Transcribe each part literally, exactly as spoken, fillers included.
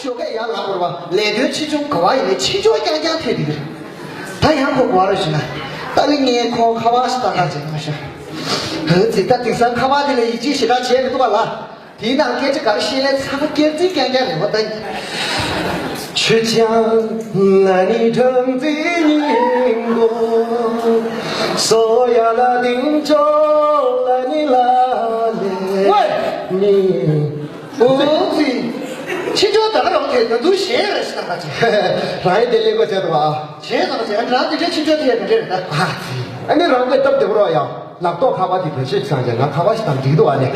ཞོགས་ཀས་ཡར་ལངས་པར་བ་ལས་དོན་ཆེ་ཆུང་ག་བ་ཡིན་ནའི་ཕྱི་ཕྱོགས་རྐྱང་རྐྱང་ཐད་དེ་གི་རེད། ད་ཡང་ཁོ་གོ་བ་རེ་ཞུ་ན། ད་ལི་ངས་ཁོ་ཁ་བ་ཞིག་ད་ག་ཅེས་མ་ཤོད། ཧོ་ཙི་ད་དེང་སང་ཁ་བ་དེ་ལ་ཡིད་ཆེས་ཞེ་དྲག་བྱས་མི་འདུག་པ་ལ། དེའི་ནང་སྐད་ཆ་ག་རེ་བཤད་ནའི་ཚང་མ་སྐྱེར་རྩིས་རྐྱང་རྐྱང་རེད་བ་ད། ཆུ་ཆང་ལ་ནི་སྦྲང་རྩི་སྙིང་པོ། སོ་ཡ་ལ་ཏིང་ཅོ་ལ་ནི་ལ་ལེ་ཝེ་ནི། ཨོ་ཙི། ཕྱི་ཕྱོགས་ད་ག་རང་ཐད་ད་དུང་གཞན་རེ་ཞིག་ད་ག་ཅིག་རང་ཡིན་དེ་ལེགས་པ་བྱས་འདུག་ཨ། གཞན་ད་ག་ཅིག་ཨ་ནི་རང་དེ་འདྲའི་ཕྱི་ཕྱོགས་ཐད་མི་འདྲ་རེད་ད། ཨ་ཙི། ཨ་ནི་རང་དཔེ་སྟབས་བདེ་པོ་རོགས་ཡ། ལག་ཐོག་ཁ་པར་དེ་བེད་སྤྱོད་བྱས་ཙང་ང་ཁ་པར་ཞིག་དང་འགྲིག་འདུག་ཨ་ནི། ཨེ་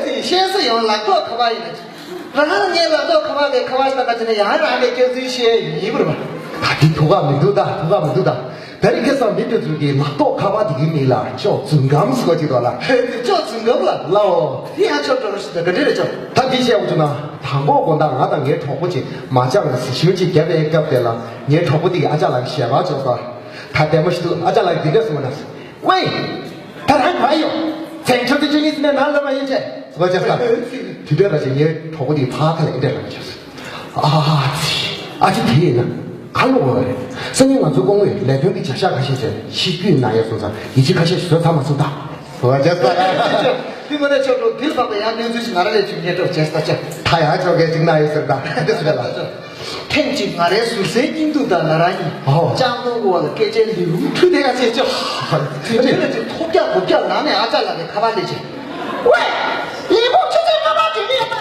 ཙི་བཤད་ས་ཡང་ལག་ཐོག་ཁ་པར་ཡིན་ན་ཅི། རང་ངའི་ལག་ཐོག་ཁ་པར་གི་ཁ་པར་ཞིག་དང་ག་ཅི་ནས་ཡང་རང་གི་སྐྱོན་འཛུལ་བཤད་ཡིན་པར་བ། ད་དེ་ཐུགས་ཁག་མི་འདུག་ད་ཐུགས་ཁག་མི་འདུག་ད། ད་རིང་ཁ་སང་མི་དེ་ཚོ་གི་ལག་ཐོག་ཁ་པར་དེ་གི་མིང་ལ་ཅོག་རྫུན་སྒམ་ཟེར་བ་ཅིག་འདུག་ལ། ཨེ་ཙི་ཅོག་རྫུན་སྒམ་ལ། ལའོ། དེ་ཡང་ཅོག་འགྲོ་རུ་ཞིག་ད་ག་འདྲ་རེད་ཅོག་ད་དེ་བཤད་འོ་ཅོ་ན། དང་པོ་དགོང་དག་ང་དང་ངའི་གྲོགས་པོ་གཅིག་མ་ཅང་ལ་གཟི་ཤིང་གཅིག་བརྒྱབ་པའི་སྐབས་དེ་ལ་ངའི་གྲོགས་པོ་དེ་གིས་ཨ་ཅག་ལགས་ཀྱི་ཞལ་པར་བཅོལ་སོང་། ད་ལྟད་མོ་ཞིག་འདུག་ཨ་ཅག་ལགས་ཀྱིས་འདི་འདྲ་གསུངས་པ་ན། ཝེ། ད་རང་ག་ཡོད། བཙན་བྱོལ་དུ་བཅུ་གཉིས་ཟིན་ནས་ནང་ལ་མ་ཡིན་ཅེས་ཟེར་བ་བྱས་ས། དེ་འདྲ་ར་ཅིག་ངའི་གྲོགས་པོ་དེ་ཕར་ཁ་ལ་ཨེ་འདྲ་ར་བྱས་སོང་། ཨ་ཙི། ཨ་ཅེ་དེ་ཡིན་ན། ཁ་ལོ་བ་རེད། སང་ཉིན་ང་ཚོའི་སྐུ་ངོས་ལས་དོན་གྱི་བྱ་གཞག་ཁ་ཤས་བྱས་ཆིག་སྒྱུས་གནང་ཡས་སོང་ཙང་ཡིད་ཆེས་ཁ་ཤས་ཤིག་བཟོས་ཚར་མ་སོང་ད། ཟེར་བ་བྱས་ས། དེ་མ་རེད་ཆོག་འགྲོ་དེ་ལ་བབ་པའི་ཡང་གནས་ཚུལ་ཞིག་ང་རང་ལས་བྱུང་ངེས་འགྲོ་བྱས་ས་ཆ། ད་ཡང་ཆོག་གས་ཅིག་གནང་ཡོད་ཟེར་ད། དེ་ཚོ་རེད་ལ། ཐེངས་གཅིག་ང་རའི་ཟུར་སའི་སྙིང་སྡུག་དང་ང་རང་གཉིས་ཨོ། ལྕགས་མདོང་གི་བར་ལ་སྐད་ཆའི་ལེའུ་འཕུར་དེ་ཡང་བྱས་ཆོག་དེ་འདྲ་ལ་ཅིག་ཐོབ་རྒྱག་གོ་རྒྱག་ནང་ནས་ཨ་ཅག་ལགས་ཀྱིས་ཁ་པར་སླེབས་བྱས། ཝེ། ལས་ཁུངས་ཆུ་ཚོད་ལྔ་པར་འགྲོ་གི་ཡོད་པ།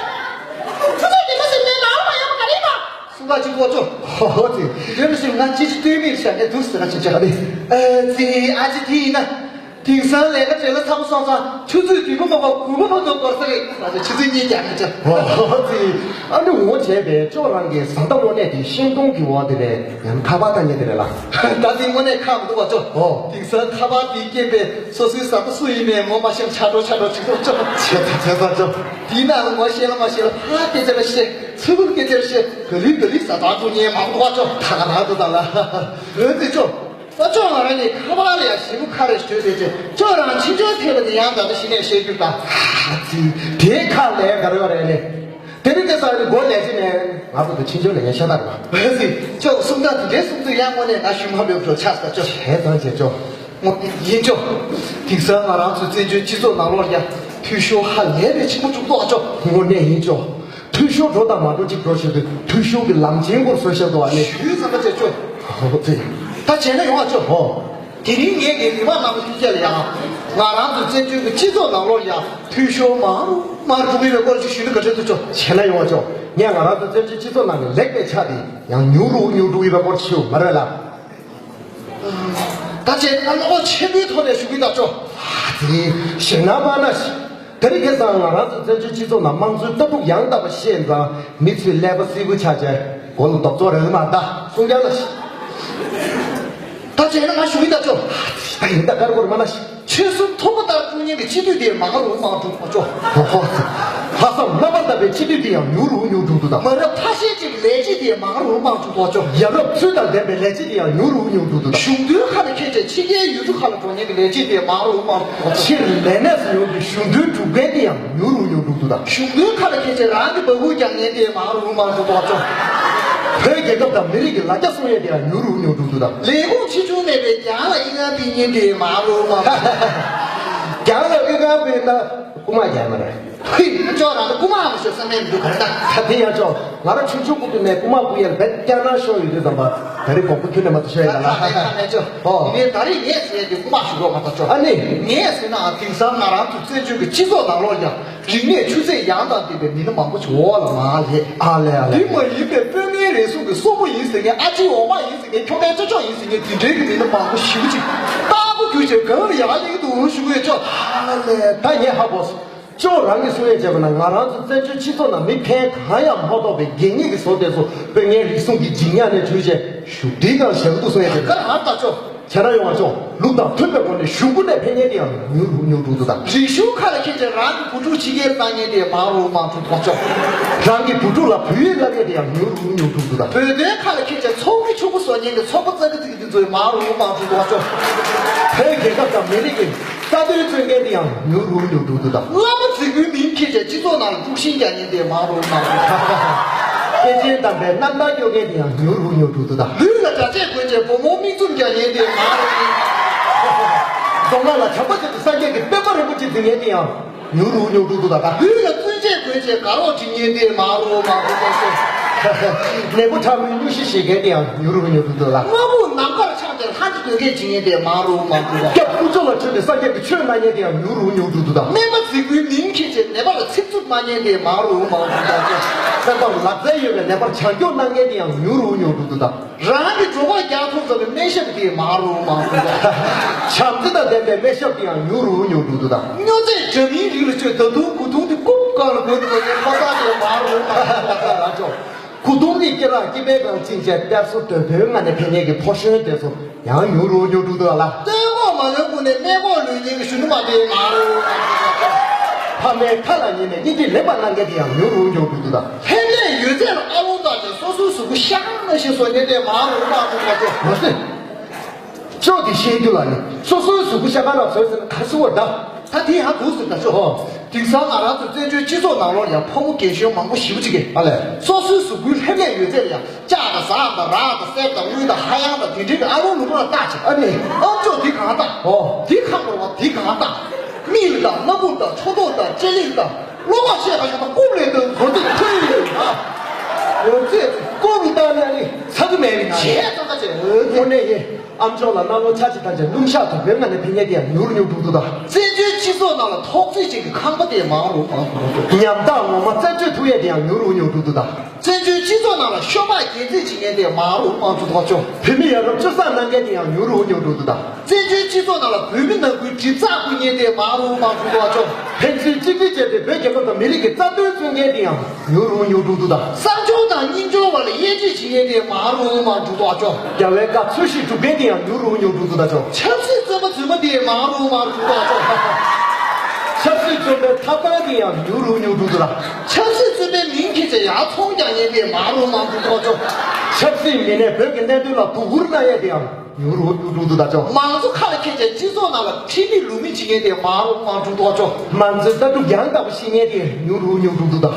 ཆུ་ཚོད་བདུན་པ་ཟིན་ནས་ནང་ལ་མ་ཡོང་བ་ག་རེ་ཡིན་པ། གསུམ་པ་གཅིག་པོ་ཆོག་ཧོ་ཧོ་ཙི། དེ་འདྲ་ཞིག་ང་ཅི་ཞིག་ལྟོས་མེད་བྱས་ནས་འདུག་ཟེར་ན་ཅི་ཆ་ག་རེ། ཨ་ཙི་ཨ་ཅེ་དེ་ཡིན་ན། དེང་སང་ལས་ཀ་བྲེལ་ལ་ཚ་པོ་སོང་ཙང་ཆུ་ཚོད་བདུན་པ་མ་གཏོགས་དགུ་པ་བར་དུ་འགོར་ས་རེད་ཟེར་ཆུ་ཚོད་གཉིས་ཀྱང་མི་ཆགས། ཨོ་ཙི། ཨ་ནི་འོ་བྱས་པས་ཅོག་རང་གི་བཟའ་ཟླ་དངོས་གནས་དེ་ཤིང་སྡོང་གི་འོག་དེ་རེད་ཡང་ཁ་པར་བཏང་མཁན་དེ་རེད་ལ། ད་དེ་དངོས་གནས་ཁག་མི་འདུག་བ་ཅོག་ཨོ། དེང་སང་ཁ་པར་དེའི་རྐྱེན་པས་སོ་སོའི་བཟའ་ཟླ་སུ་ཡིན་མིན་ངོ་མ་ཤེས་ཆ་འགྲོ་ཆ་འགྲོ་ཅིག་འདུག་ཅོག་བྱས་ཙང་བྱས་ཙང་ཅོག་དེའི་ནང་ལ་ངོ་ཤེས་ལ་མ་ཤེས་ལ་ཕར་སྐད་ཆ་ལ་བཤད་ཚུར་སྐད་ཆ་ལ་བཤད་ག་ལེ་ག་ལེ་བཟའ་ཟླ་འགྲོ་མཁན་མང་འདུག་བ་ཅོག་ད་ག་རང་འདུག་ད་ལ། འོ་ཙི་ཅོག་ཨ་ཅོག་ང་རང་ནི་ཁ་པར་ལ་ཡང་ཞེ་པོ་ཁ་རེ་ཞོད་དེ་ཅེ་ཅོག་རང་ཕྱི་ཕྱོགས་ཐད་པ་དེ་ཡང་ད་ལྟ་གཞི་ནས་བཤད་རྒྱུ་ད། ཨ་ཙི། དེའི་ཁ་ལས་ག་རེ་བ་རེད་ལེ། དེ་རིང་ཁ་སང་ནི་སྒོ་ལས་བྱེད་ནས་ང་ཚོ་དེ་ཕྱི་ཕྱོགས་ལ་ཡང་ཤ་སྟག་རེད་པ། ཨ་ཙི། ཅོག་གསུང་སྟངས་དེ་འདྲའི་གསུང་ཚུལ་ཡང་དངོས་གནས་ང་ཞུ་མ་ལོས་འགྲོ་ཆགས་ས་ཅོག་བྱས་ཙང་བྱས་ཅོག་དངོས་ཡིན་ཅོག་དེང་སང་ང་རང་ཚོའི་བཙན་བྱོལ་སྤྱི་ཚོགས་ནང་ལོགས་ལ་ཡང་འཐུས་ཤོར་ཧ་ལས་པའི་ཆེན་པོ་བྱུང་འདུག་ཨ་ཅོག་དངོས་གནས་ཡིན་ཅོག་འཐུས་ཤོར་འགྲོ་དང་མ་འགྲོ་གཅིག་འགྲོ་བཞིན་དུ་འཐུས་ཤོར་གྱི་ལམ་ཆེན་སྐོར་བཟོ་བཞག་འདུག་ཨ་ནི། ཞུས་ཙམ་པ་བྱས་ཆོག་ཧོ་ཧོ་ཙི། ད་བྱས་ན་ཡོང་ཨ་ཆོག་ཧོ། དེ་རིང་ངས་ངའི་མི་མང་རྣམ་པ་ཐུགས་རྗེ་ལ་ཡང་། ང་རང་ཚོ་བཙན་བྱོལ་གྱི་སྤྱི་ཚོགས་ནང་ལོགས་ཡང་འཐུས་ཤོར་མང་རུ་མང་རུ་འགྲོ་གི་ཡོད་པའི་སྐོར་ཅིག་ཞུས་ན་ག་འདྲ་འདུག་ཆོག་བྱས་ན་ཡོང་ཨ་ཆོག་ངས་ང་རང་ཚོ་བཙན་བྱོལ་སྤྱི་ཚོགས་ནང་ནས་ལེགས་པའི་ཆ་དེ་ཡང་ཉུང་རུ་ཉུང་རུ་འགྲོ་གི་ཡོད་པའི་སྐོར་ཞུ་མ་རེད་ལ། ད་བྱས་ན་བློ་ཁོག་ཆེན་པོའི་ཐོག་ནས་ཞུ་གི་ཡིན་ད་ཅོ། དེ་ཞེད་སྣང་མ་ན་ཞིག་དེ་རིང་ཁ་སང་ང་རང་ཚོ་བཙན་བྱོལ་སྤྱི་ཚོགས་ནང་དམངས་གཙོའི་ལྟ་གྲུབ་ཡང་དག་པ་ཤེས་ཙང་མི་ཚོས་ཀླད་པ་སེར་པོ་ཆགས་བྱས་མགོ་ལ་རྡོག་ཚོགས་རེག་མ་ད་གསུང་རྐྱང་ན་ཞིག་ད་བྱས་ན་ང་ཞུ་གི་ཡིན་ད་ཅོ། ད་ཡིན་ད་ཀར་ཀོར་མ་ན་ཞིག་ཆོལ་གསུམ་ཐུག་པ་ལྟར་དཀྲུག་མཁན་གྱི་སྤྱི་འཐུས་དེ་མང་རུ་མང་འགྲོ་གི་ཡོད་ཅོ། ཧོ་ཧོ། ལྷག་བསམ་རྣམ་པར་དག་པའི་སྤྱི་འཐུས་དེ་ཡང་ཉུང་རུ་ཉུང་འགྲོ་གི་འདུག་ད། མ་རབས་ཐ་ཤལ་ཅན་གྱི་ལས་བྱེད་དེ་མང་རུ་མང་འགྲོ་གི་ཡོད་ཅོ། ཡ་རབས་ཚུལ་དང་ལྡན་པའི་ལས་བྱེད་དེ་ཡང་ཉུང་རུ་ཉུང་འགྲོ་གི་འདུག་ད། གཞུང་དོན་ཁ་ལ་འཁྱེར་བྱས་ཕྱི་རྒྱལ་ཡུལ་གྲུ་ཁག་ལ་འགྲོ་མཁན་གྱི་ལས་བྱེད་དེ་མང་རུ་མང་འགྲོ་གི་ཡོད་ཅོ། ཕྱིར་ལས་གནས་སུ་ཡོང་གི་གཞུང་དོན་སྒྲུབ་མཁན་དེ་ཡང་ཉུང་རུ་ཉུང་འགྲོ་གི་འདུག་ད། གཞུང་དོན་ཁ་ལ་འཁྱེར་བྱས་རང་གི་འབའ་ཁུག་རྒྱག་མཁན་དེ་མང་རུ་མང་འགྲོ་གི་ཡོད་ཅོ། བོད་རྒྱལ་ཁབ་དང་མི་རིགས་ཀྱི་ལ་རྒྱ་གསུང་ཡས་དེ་ཡང་ཉུང་རུ་ཉུང་འགྲོ་གི་འདུག་ད། ལས་ཁུངས་ཆེ་ཆུང་མེད་པའི་རྒྱང་ལ་ཨི་ཁུང་ཕུད་མཁན་དེ་མང་རུ་མང་། རྒྱང་ལ་ཨི་ཁུང་ཕུད་ན་རྐུ་མ་རྒྱག་མ་རེད། ཧི། ཅོག་རང་ལ་རྐུ་མ་མ་ཤོད་བསམ་མེད་མི་འདུག་ག་རེ་ད། ད་དེ་ཡང་ཅོག་ང་རང་ཆུང་ཆུང་སྐུ་དུས་ནས་རྐུ་མ་རྐུ་ཡས་ལ་བད་སྐྱ་ནང་ཤོར་ཡོད་དུས་ཙམ་པ་ད་རེས་གོང་བུ་ཁྱོན་ནས་མ་ཐུབ་ཤོར་ཡས་ད་ལ། ད་ད་ད་ད་ཅོག་ཨོ། དེ་ནས་ད་རེས་ངས་ཟེར་ཡས་དེ་རྐུ་མ་ཞུ་རོགས་མ་ད་ཅོག་ཨ་ནི། ངས་ཟེར་ན་དེང་སང་ང་རང་ཚོ་བཙན་བྱོལ་གྱི་སྤྱི་ཚོགས་ནང་ལོགས་ཡང་རིག་གནས་ཆུ་ཚད་ཡང་དང་ལྡན་པའི་མི་སྣ་མང་པོ་ཞིག་འོག་ལ་མར་སླེབས། ཨ་ལས་ཨ་ལས། དེ་མ་ཡིན་པའི་དཔོན་ངན་རེ་ཟུང་གི་སོག་པོ་ཡིན་ཟེར་མཁན་ཨ་ཅེ་འོ་མ་ཡིན་ཟེར་མཁན་ཁྱོ་གའི་ཅོ་ཅོ་ཡིན་ཟེར་མཁན་དེ་འདྲའི་གི་མི་སྣ་མང་པོ་ཞེ་པོ་ཅིག་རྟག་པར་གྱུར་བྱས་གང་ལ་ཡར་སླེབས་ཀྱི་འདུག་ཞུ་གི་ཡོད་ཅོག་ཨ་ལས་ད་ངས་ཧ་གོ་སོང་། ཅོག་རང་གིས་གསུང་ཡས་བྱས་པ་ན་ང་རང་ཚོ་བཙན་བྱོལ་སྤྱི་ཚོགས་ནང་མི་ཕན་གང་ཡང་མ་ཐོགས་པའི་གད་སྙིགས་ཀྱི་བཟོ་དེ་ཚོ་དཔོན་ངན་རིགས་གསུམ་གྱི་འཇིགས་ཉག་ནས་བྱུང་བྱས་ཞུགས་འདི་གང་ཞལ་དུ་གསུང་ཡས་དེ་རེད། ཁ་ལ་ཧར་ལྟ་ཅོག་བྱས་ན་ཡོང་བ་ཅོག་ལུགས་དང་མཐུན་པའི་སྒོ་ནས་གཞུང་གུ་ནས་ཕན་ཉེན་དེ་ཡང་ཉུང་རུ་ཉུང་རུ་འདུག་ད། རིག་གཞུང་ཁ་ལ་འཁྱེར་བྱས་རང་གི་བུ་ཕྲུག་ཕྱི་རྒྱལ་བཏང་ཉེན་དེ་མང་རུ་མང་རུ་འདུག་ཅོག་རང་གི་བུ་ཕྲུག་ལ་བོད་ཡིག་བསླབ་ཡས་དེ་ཡང་ཉུང་རུ་ཉུང་རུ་འདུག་ད། བོད་དོན་ཁ་ལ་འཁྱེར་བྱས་ཚོགས་མི་ཕྱུག་པོ་བཟོ་ཉེན་གྱི་ཚོགས་པ་རྩ་འཛུགས་ཀྱི་དེ་ཚོ་མང་རུ་མང་རུ་འདུག་ཅོག་བོད་རྒྱལ་ཁབ་དང་མི་རིགས་ཀྱི་རྩ་དོན་རྩོད་མཁན་དེ་ཡང་ཉུང་རུ་ཉུང་རུ་འདུག་ད། བླ་མ་རྫིག་པོའི་མིང་འཁྱེར་བྱས་སྤྱི་ཚོགས་ནང་ལ་དཀྲུག་ཤིང་རྒྱག་ཉེན་དེ་མང་རུ་མང་རུ་འདུག་ད། སྐྱེས་ཆེན་དམ་པའི་རྣམ་ཐར་སྐྱོར་མཁན་དེ་ཡང་མྱུར་དུ་མྱུར་དུ་འདུག་ད། ལུས་ལ་གྲྭ་ཆས་གོན་བྱས་བུ་མོ་མིག་བཙུམ་རྒྱག་མཁན་དེ་མ་རུ། རྫོང་ཁ་ལ་བྱམས་པ་ཆེད་དུ་སངས་རྒྱས་ཀྱི་བསྟན་པ་རིན་པོ་ཆེ་འཛིན་མཁན་དེ་ཡང་མྱུར་དུ་མྱུར་དུ་འདུག་ད། ལུས་ལ་བཙུན་ཆས་གོན་བྱས་དགའ་རོགས་བྱེད་མཁན་དེ་མ་རུ་མ་རུ་ད། ནད་པོ་ཕྲ་མོའི་སྙུང་གཞི་བཞེས་མཁན་དེ་ཡང་མྱུར་དུ་མྱུར་དུ་འདུག་ད། དངོས་པོ་ནམ་མཁར་འཆང་བྱས་ལྷ་འདྲེ་བསྟོད་མཁན་བྱེད་མཁན་དེ་མ་རུ་མ་རུ་ད། སྐྱབས་དཀོན་མཆོག་ལ་མཆོད་དེ་སངས་རྒྱས་ཀྱི་ཆོས་གནང་མཁན་དེ་ཡང་མྱུར་དུ་མྱུར་དུ་འདུག་ད། སྨན་པ་རྫིག་པོའི་མིང་འཁྱེར་བྱས་ནད་པ་ལ་ཚིག་རྩུབ་སྨྲ་མཁན་དེ་མ་རུ་མ་རུ་ད། སེམས་པ་ལ་ལག་རྩལ་ཡོད་པའི་ནད་པར་བྱང་སྐྱོང་གནང་མཁན་དེ་ཡང་མྱུར་དུ་མྱུར་དུ་འདུག་ད། རང་གི་གྲོད་ཁོག་རྒྱགས་ཐུབ་ཚོད་ཀྱི་སྨན་ཞབས་དེ་མ་རུ་མ་རུ་ད། བྱམས་བརྩེ་དང་ལྡན་པའི་སྨན་ཞབས་དེ་ཡང་མྱུར་དུ་མྱུར་དུ་འདུག་ད། སྨྱོ་རྫས་འདྲ་མིན་རིགས་ལ་སྤྱོད་ད་དུང་གོས་ཐུང་དེ་རྐུབ་བཀག་ལ་གོན་དགོས་ཀྱི་ཁོ་ཐག་དེ་མ་རུ་མ་རུ་ད། ལགས་སོ། གོས་ཐུང་རིགས་སྐེ་རགས་སྐེད་པའི་སྒང་བཅིངས་བྱས་གཏེར་སོ་དོད་པོའི་ངང་ནས་ཕེབས་མཁན་གྱི་ཕོ་གཞོན་དེ་ཚོ་ཡང་མྱུར་དུ་མྱུར་དུ་འདུག་ད་ལགས། སྟོད་གོས་མ་ལོན་གོང་ནས་སྨད་གོས་ལོན་མཁན་གྱི་གཞོན་ནུ་མ་དེ་མ་རུ། ཕ་མའི་ཁ་ལ་ཉན་ནས་གཉེན་སྒྲིག་ལེགས་པར་གནང་མཁན་དེ་ཡང་མྱུར་དུ་མྱུར་དུ་འདུག་ད། ལྷད་མེད་ཡོད་ཚད་ལ་ཨ་ལོང་བཏགས་ཏེ་སོ་སོའི་གཟུགས་པོ་ཤ་ཁང་ནང་བཞིན་བཟོ་མཁན་དེ་མ་རུ་མ་རུ་མ་རུ། ལགས་སེ། ཅོག་དེ་ཤེས་རྒྱུ་ལ་ནི་སོ་སོའི་གཟུགས་པོ་ཤ་ཁང་ནང་བཟོས་ཟེར་ན་ག་རེ་ཟེར་བ་འདྲ། ད་དེ་ཡང་འདུག་ཟེར་ད་ཅོ། ཧོ། དེང་སང་ང་རང་ཚོ་བཙན་བྱོལ་སྤྱི་ཚོགས་ནང་ལོགས་ཡང་ཕོ་མོ་རྒན་གཞོན་མང་པོ་ཞེ་པོ་ཅིག་གིས། ཨ་ལས། སོ་སོའི་གཟུགས་པོའི་ལྷད་མེད་ཡོད་ཚད་ལ་ཡང་ལྕགས་དང་ཟངས་དང་རག་དང་གསེར་དང་དངུལ་དང་ཧ་ཡང་དང་དེ་འདྲའི་གི་ཨ་ལོང་ལུང་པ་ལ་བཏགས་བྱས། ཨ་ནི། ཨམ་ཅོག་འདི་གང་བཏགས། ཨོ། འདི་ཁ་འཁོར་བ་འདི་གང་བཏགས། མིག་ལ་བཏགས། སྣ་ཁུག་བཏགས། ཕྱོགས་མདོག་བཏགས། ལྕེ་ལེགས་བཏགས། གློ་བ་བཤད་པ་ཞིག་དང་རྐུབ་ལེགས་དང་གོ་ཚིག་ཐོན་ཡོད་ཨ། ཡོད་ཚད་རྐུབ་ལ་བཏགས་ནས་ནི་ཚ་གི་མེད་ནི་ང་བྱས་ཙང་ཁ་བྱས། དངོས་གནས་ཡིན། ཨམ་ཅོག་ལ་སྣང་བ་ཆ་ཅིག་ཐམས་ཅད་སྣུམ་ཞག་དང་བོད་ངག་ནས་ཕན་ཉེ་དེ་ཡང་མྱུར་མྱུར་འགྲོ་འདུག་ད། བཙན་བྱོལ་སྤྱི་ཚོགས་ནང་ལ་ཐོག་བརྩེགས་ཅན་གྱི་ཁང་པ་དེ་མང་རུ་མང་རུ་འགྲོ་འདུག། ཉམ་ཐག་ངོ་མ་རྩད་གཅོད་ཐུབ་ཡས་དེ་ཡང་མྱུར་རུ་མྱུར་འགྲོ་འདུག་ད། བཙན་བྱོལ་སྤྱི་ཚོགས་ནང་ལ་ཤོ་སྦག་རྒྱལ་རྩེད་བྱེད་མཁན་དེ་མང་རུ་མང་རུ་འགྲོ་ཆོག། བོད་མི་ཡ་རབས་སྤྱོད་བཟང་གནང་མཁན་དེ་ཡང་མྱུར་རུ་མྱུར་འགྲོ་འདུག་ད། བཙན་བྱོལ་སྤྱི་ཚོགས་ནང་ལ་བོད་མི་ནང་ཁུལ་གྲིབ་ཚགས་ཕུལ་མཁན་དེ་མང་རུ་མང་རུ་འགྲོ་ཆོག། ཕན་ཚུན་གཅིག་སྒྲིལ་བྱས་ཏེ་བོད་རྒྱལ་ཁབ་དང་མི་རིགས་ཀྱི་རྩ་དོན་རྩོད་མཁན་དེ་ཡང་མྱུར་རུ་མྱུར་འགྲོ་འདུག་ད། གསང་སྦྱོང་དང་སྙིང་སྦྱོང་བར་ལ་དབྱེ་འབྱེད་བྱེད་མཁན་དེ་མང་རུ་མང་རུ་འགྲོ་ཆོག། རྒྱལ་བའི་བཀའ་འཚོལ་ཞིབ་སྒྲུབ་མཁན་དེ་ཡང་མྱུར་རུ་མྱུར་འགྲོ་འདུག་ད་ཆོག། ཆབ་སྲིད་བཙོན་པ་རྫུན་མ་དེ་མང་རུ་མང་རུ་འགྲོ་ཆོག། ཆབ་སྲིད་བཙོན་པའི་ཐོབ་ཐང་དེ་ཡང་མྱུར་རུ་མྱུར་འགྲོ་འདུག་ད། ཆབ་སྲིད་བཙོན་པའི་མིང་འཁྱེར་བྱས་ཡར་ཚོང་རྒྱག་མཁན་དེ་མང་རུ་མང་རུ་འགྲོ་ཆོག། ཆབ་སྲིད་མི་སྣས་བོད་ཀྱི་གནད་དོན་ལ་དོ་ཁུར་གནང་ཡས་དེ་ཡང་། མྱུར་རུ་མྱུར་རུ་འགྲོ་འདུག་ད་ཆོག། མང་གཙོ་ཁ་ལ་འཁྱེར་བྱས་སྤྱི་ཚོགས་ནང་ལ་ཁྲིམས་མེད་ལུགས་མེད་བྱེད་མཁན་དེ་མང་རུ་མང་རུ་འགྲོ་ཆོག། མང་གཙོའི་ལྟ་གྲུབ་ཡང་དག་པ་ཤེས་མཁན་དེ་མྱུར་རུ་མྱུར་རུ་འགྲོ་འདུག་ད།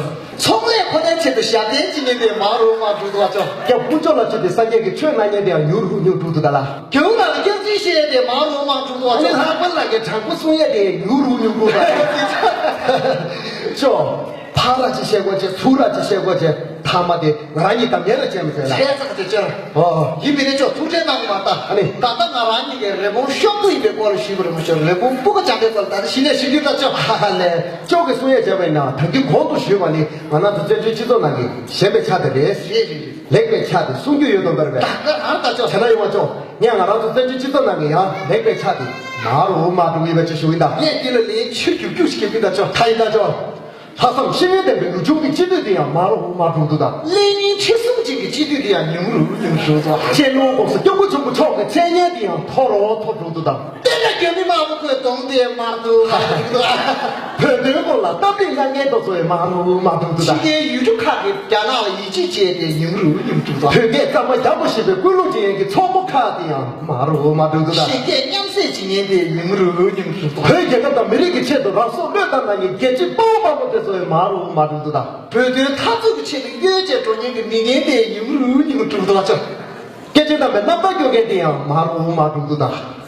ཚོང་ལས་ཁོ་ནའི་ཆེད་དུ་ཞབས་བརྟན་བྱེད་མཁན་དེ་མང་རུ་མང་རུ་འགྲོ་ཆོག། སྐྱབས་དཀོན་མཆོག་ལ་མཆོད་དེ་སངས་རྒྱས་ཀྱི་ཆོས་གནང་མཁན་དེ་ཡང་མྱུར་རུ་མྱུར་རུ་འགྲོ་འདུག་ད་ལ། རྒྱལ་བ་ལ་སྐྱག་རྫུན་བཤད་ཡས་དེ་མང་རུ་མང་རུ་འགྲོ་ཨ་ནི་ཆོག། ལྷག་པར་ལ་གའི་དྲང་པོ་གསུང་ཡས་དེ་མྱུར་རུ་མྱུར་རུ་འགྲོ་ད། ཆོག། ཕར་ར་ཅིག་བཤད་དགོས་བྱས། ཚུར་ར་ཅིག་བཤད་དགོས་བྱས། ཐ་མ་དེ་ང་རང་གཉིས་གདམ་ངན་ལ་བྱས་མི་ཟེར་ལ། བྱས་ཙང་དེ་ཅར། ཨོ། ཡིན་པས་ན་ཅོག་ཐུགས་ཁྲལ་གནང་མ་ལྟ། ཨ་ནི། ད་ལྟ་ང་རང་གཉིས་ཀྱིས་རི་བོང་གཤོག་པ་ཡིན་པའི་སྐོར་ལ་ཞུས་པ་རེད་མ་གཏོགས་རི་བོང་སྤུ་ག་འཇམ་པའི་སྐོར་ལ་ད་ལྟ་གཞི་ནས་ཞུ་རྒྱུ་ལྟ་ཅོག། ཧ་ཧ་ལས། ཅོག་གི་གསུང་ཡས་བྱས་པ་ཡིན་ན་ད་གིན་གོང་དུ་ཞུས་པ་ནི་ང་རང་ཚོ་བཙན་བྱོལ་སྤྱི་ཚོགས་ནང་གི་ཞན་པའི་ཆ་དེ་རེད། རེད་རེད་རེད། ལེགས་པའི་ཆ་དེ་གསུང་རྒྱུ་ཡོད་དམ་པར་བས། ད་ལྟ་ང་ལྟ་ཅོག། བྱས་ན་ཡོང་བ་ཅོག། ངས་ང་རང་ཚོ་བཙན་བྱོལ་སྤྱི་ཚོགས་ནང་གི་ཡང་ལེགས་པའི་ཆ་དེ་མར་འོ་མ་འགྲོ་གི་ཡོད་པ་ཅིག་ཞུ་གི་ཡིན་ད། ངས་འདི་ལ་ལན་ཆུ་རྒྱུག་རྒྱུག་ཞིག་རྒྱག་གི་ཡིན་ད་ཅོག། ད་ཡིན་ད་ཅོག། ལྷག་བསམ་ཤེས་ཡོན་ལྡན་པའི་ལུས་སྦྱོང་གི་སྤྱི་འཐུས་དེ་ཡང་མར་འོ་མ་འགྲོ་འདུག་ད། གླེང་རྙིང་ཁྲི་གསུམ་ཅན་གྱི་སྤྱི་འཐུས་དེ་ཡང་ཉུང་རུ་ཉུང་རུ་འགྲོ་འདུག་ད། སྤྱི་ནོར་༸གོང་ས་༸སྐྱབས་མགོན་ཆེན་པོ་མཆོག་གི་མཚན་སྙན་དེ་ཡང་མཐོ་རུ་མཐོ་འགྲོ་འདུག་ད། བསྟན་ལ་རྒྱ་མི་དམར་པོ་ཁོས་གདོང་དེ་དམར་འདུག་ད། བོད་དོན་སྐོར་ལ་གཏམ་གླེང་གནང་མཁན་དེ་ཚོ་ཡང་མར་འོ་མ་འགྲོ་འདུག་ད། ཕྱི་རྒྱལ་ཡུལ་གྲུ་ཁག་གིས་རྒྱ་ནག་ལ་ཡིད་ཆེས་བྱས་ཏེ་ཉུང་རུ་ཉུང་རུ་འགྲོ་འདུག་ད། བོད་སྐད་གཙང་མ་ཡག་པོ་ཤེས་པའི་ཀུན་སློང་ཅན་གྱི་ཚོགས་པ་ཁག་དེ་ཡང་མར་འོ་མ་འགྲོ་འདུག་ད། གཞན་སྐད་མཉམ་བསྲེས་བྱེད་མཁན་དེ་ཉུང་རུ་ཉུང་རུ་འགྲོ་འདུག་ད། བོད་རྒྱལ་ཁབ་དང་མི་རིགས་ཀྱི་ཆེད་དུ་རང་སྲོག་བློས་བཏང་གནང་མཁན་རྒྱལ་གཅེས་དཔའ་བོ་དམར་པོ་དེ་ཚོ་ཡང་མར་འོ་མ་འགྲོ་འདུག་ད། བོད་དོན་འཐབ་རྩོད་ཀྱི་ཆེད་དུ་གཡོལ་བྱས་འགྲོ་མཁན་གྱི་མི་ངན་དེ་ཉུང་རུ་ཉུང་རུ་འགྲོ་འདུག་ད། སྐད་ཆ་བཏང་བའི་རྣམ་ཐར་སྐྱོར་མཁན་དེ་ཡང་མར་འོ་མ་འགྲོ་འདུག་ད།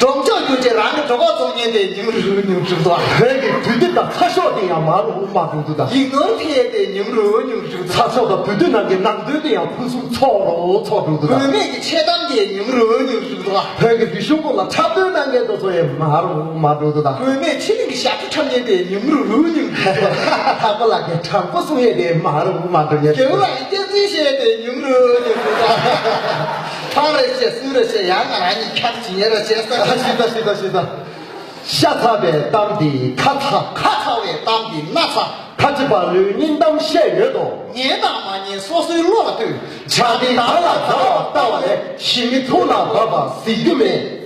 གྲོང་ཆོག་བསྒྱུར་བྱས་རང་གི་གྲོད་ཁོག་བཙོང་མཁན་དེ་ཉུང་རུ་ཉུང་རུ་འགྲོ་འདུག་ད། བོད་ཀྱི་དུས་དེབ་དང་ཚགས་ཤོག་དེ་ཡང་མར་འོ་མ་འགྲོ་འདུག་ད། ཡིག་ནོར་འཕེལ་དེ་ཉུང་རུ་ཉུང་རུ་འགྲོ་འདུག་ད། ཚགས་ཤོག་དང་དུས་དེབ་ནང་གི་ནང་དོན་དེ་ཡང་ཕུན་སུམ་ཚོགས་རུ་ཚོགས་འགྲོ་འདུག་ད། དགོས་མེད་ཀྱི་འཆལ་གཏམ་དེ་ཉུང་རུ་ཉུང་རུ་འགྲོ་འདུག་ད། བོད་ཀྱི་རིག་གཞུང་སྐོར་ལ་འཁྲབ་སྟོན་གནང་མཁན་དེ་ཚོ་ཡང་མར་འོ་མ་འགྲོ་འདུག་ད། དགོས་མེད་ཕྱི་གླིང་གི་ཞབས་བྲོ་འཁྲབ་མཁན་དེ་ཉུང་རུ་ཉུང་རུ། ལྷག་པ་ལ་གའི་དྲང་པོ་གསུང་ཡས་དེ་མར་འོ་མ་འགྲོ་ཡས། རྒྱལ་བ་ལ་སྐྱག་རྫུན་བཤད་ཡས་དེ་ཉུང་རུ་ཉུང་རུ་དང་། ཕར་རེ་བཤད་ཚུར་རེ་བཤད་ཡང་ང་རང་གཉིས་ཁྱབ་བྱེད་ཡས་རེ་བཤད་ས། ཤི་ད་ཤི་ད་ཤི་ད། ཤ་ཚ་བའི་གཏམ་འདི་ཁ་ཚ། ཁ་ཚ་བའི་གཏམ་འདི་སྣ་ཚ། ཁ་ཅིག་པ་ལུས་སྙིང་གཏམ་བཤད་ཡོད་དོ། ཉན་དང་མ་ཉན་སོ་སོའི་བློ་ལ་ལྟོས། བྱ་འདི་བདག་ལ་མཛའ་བ་ལྟ་བ་ལས་གཞི་མི་ཐུགས་ལ་བབ་པ་གཟིགས་རྒྱུ་མེད།